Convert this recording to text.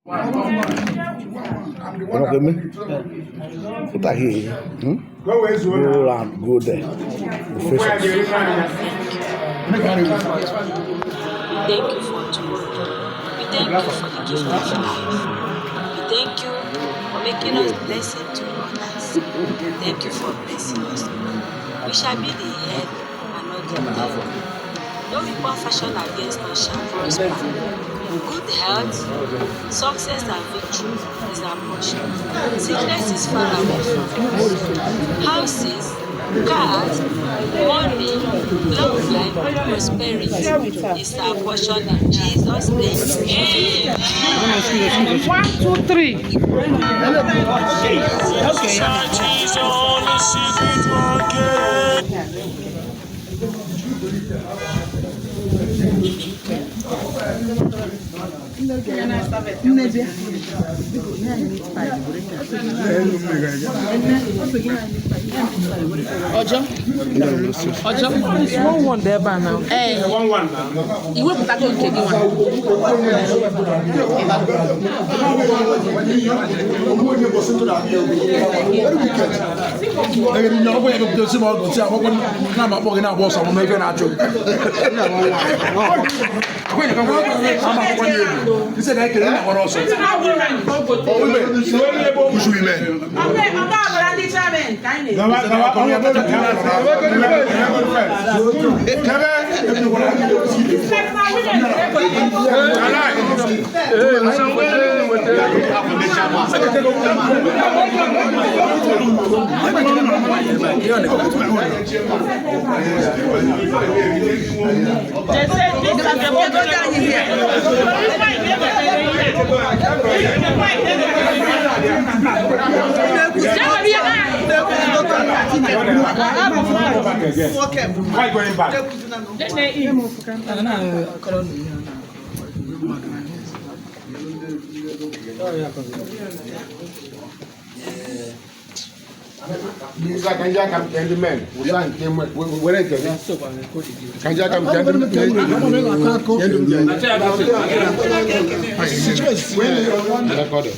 You know what I mean? Put her here. Hmm? Go round, go there. You face us. We thank you for tomorrow. We thank you for the gift of life. We thank you for making us blessing to others. Thank you for blessing us. We shall be the head and not the tail. No weapon fashioned against us shall prosper. Good health, success and victory is our portion. Sickness is far away from us. Houses, cars, money, long life, prosperity is our portion in Jesus' name. Amen. 1, 2, 3. Society's only secret working. Ọjọ́. Ọjọ́. Small one there by now. Ee. Iwepụtago nke gị nwa. Why going back? Ka ndị aka m kee ndị men, wụsa nke were nke gị. Ka ndị aka m kee ndị men. Recorded.